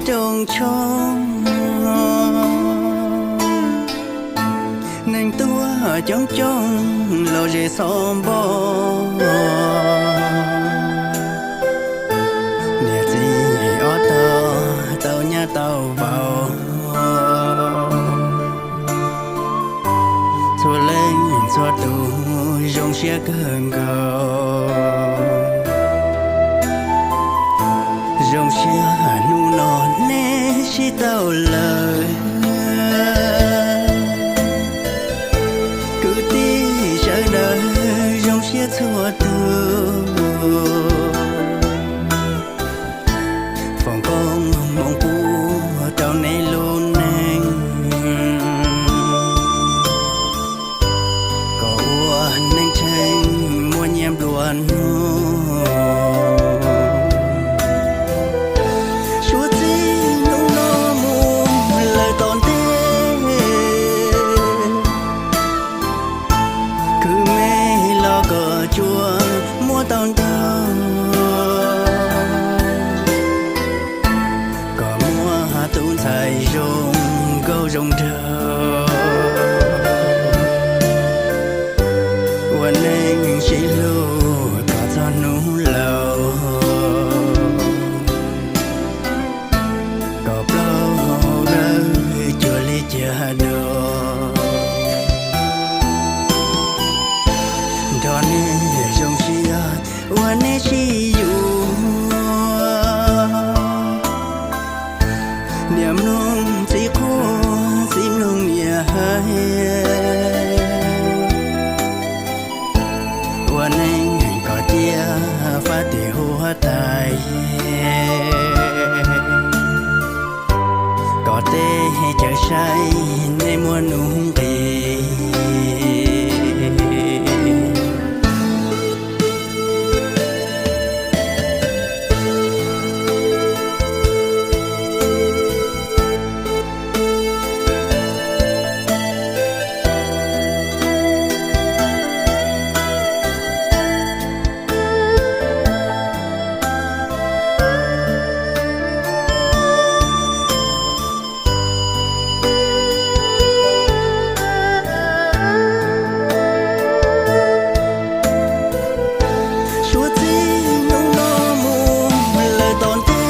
zoo tshoob. Neeg tuag coob coob los zem xov npog, niam txiv ob tog tau nyab tau vauv. Txhua leej txhua tus zoo siab kawg nkaus. Zoo siab hnub no neb sib tau lawm. Kwv tij sawv daws zoo siab txhua tus. Foom koob hmoov pub rau neb lub neej, kom ua neej tshee muaj nyiaj nplua nuj. Suav txij hnub no mus lawm tom ntej, kwv me los kom tsuas muab tau ntau, kom muaj tub ntxhais zoo nkauj zoo nraug, ua neej sib hlub kom txog hnub laus, kom plaub hau dawb cuag li cag dua. Nrog nej zoo siab ua nej sib yuav, niam mloog txiv quaj txiv mloog niam hais, ua neej kom ciaj fab tim huab tais, kom tej chaw saib nej muaj nuj nqis. Suav txij hnub no mus lawm tom ntej,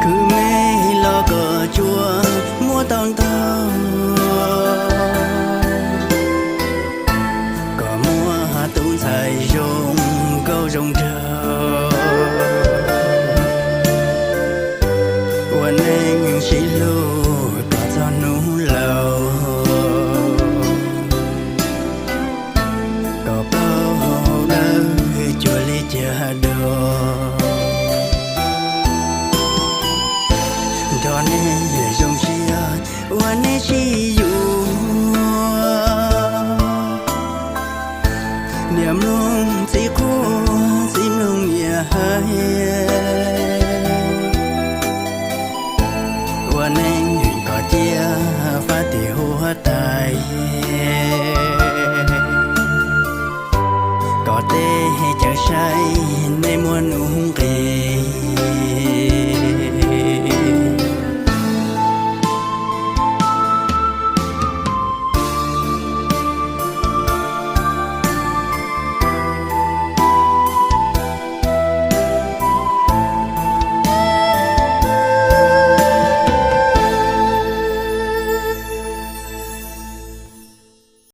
kwv me los kom tsuas muab tau ntau, kom muaj tub ntxhais zoo nkauj zoo nraug, ua neej sib hlub kom txog hnub laus, kom plaub hau dawb cuag li cag dua. Nrog nej zoo siab ua nej sib yuav, niam mloog txiv quaj txiv mloog niam hais,